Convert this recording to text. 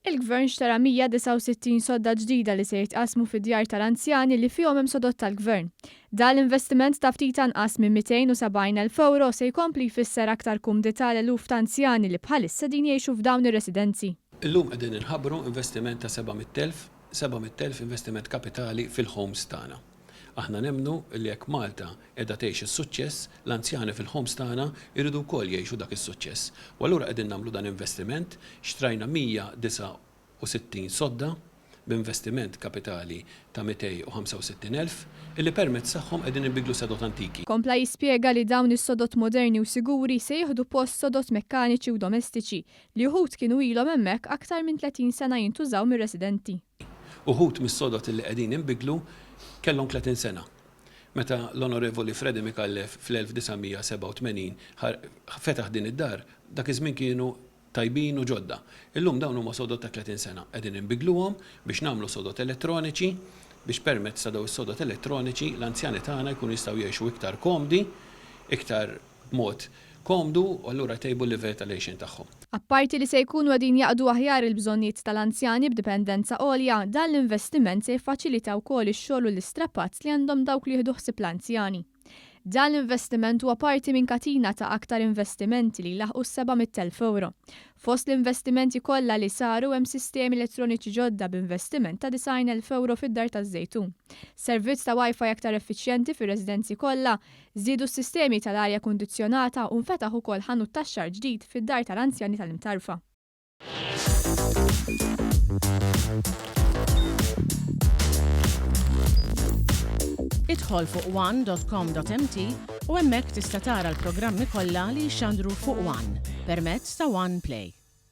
Il-Gvern xtara 169 sodda ġdida li se jitqassmu fid-djar tal-anzjani li fihom hemm sodod tal-Gvern. Dan l-investiment ta' ftit anqas minn 270,000 ewro se jkompli jfisser aktar kumdità għal eluf ta' anzjani li bħalissa qegħdin jgħixu f'dawn ir-residenzi. Illum qegħdin inħabbru investiment ta' 700,000, 700,000 investiment kapitali fil-homes tagħna. Aħna nemmnu li jekk Malta qiegħda tgħix is-suċċess, l-anzjani fil-homes tagħna jridu wkoll jgħixu dak is-suċċess. U allura qegħdin nagħmlu dan investiment, xtrajna 169 sodda b'investiment kapitali ta' 265,000 illi permezz tagħhom qegħdin inbiddlu sedot antiki. Kompla jispjega li dawn is-sodod moderni u siguri se jieħdu post sodod mekkaniċi u domestiċi li uħud kienu ilhom hemmhekk aktar minn 30 sena jintużaw mir-residenti. Uħud mis-sodod illi qegħdin inbiddlu kellhom 30 sena. Meta l-Onorevoli Freddie Micallef fl-1987 fetaħ din id-dar, dak iż-żmien kienu tajbin u ġodda. Illum dawn huma sodod ta' 30 sena. Qegħdin inbiddluhom biex nagħmlu sodod elettroniċi biex permezz ta' dawn is-sodod elettroniċi l-anzjani tagħna jkunu jistgħu jgħixu iktar komdi, iktar b'mod komdu u allura jtejbu l-livell tal-għixien tagħhom. Apparti li se jkunu qegħdin jaqdu aħjar il-bżonnijiet tal-anzjani b'dipendenza għolja, dan l-investiment se jiffaċilita wkoll ix-xogħol u l-istrapazz li għandhom dawk li jieħdu ħsieb l-anzjani. Dan l-investiment huwa parti minn katina ta' aktar investimenti li jlaħħqu s-700,000 ewro. Fost l-investimenti kollha li saru hemm sistemi elettroniċi ġodda b'investiment ta' 90,000 ewro fid-Dar taż-Żejtun. Servizz ta' Wi-Fi aktar effiċjenti fir-residenzi kollha, żdiedu s-sistemi tal-arja kundizzjonata u nfetaħ ukoll ħanut tax-xagħar ġdid fid-Dar tal-Anzjani tal-Imtarfa. Idħol fuq one.com.mt u hemmhekk tista' tara l-programmi kollha li jixxandru fuq One permezz ta' One Play.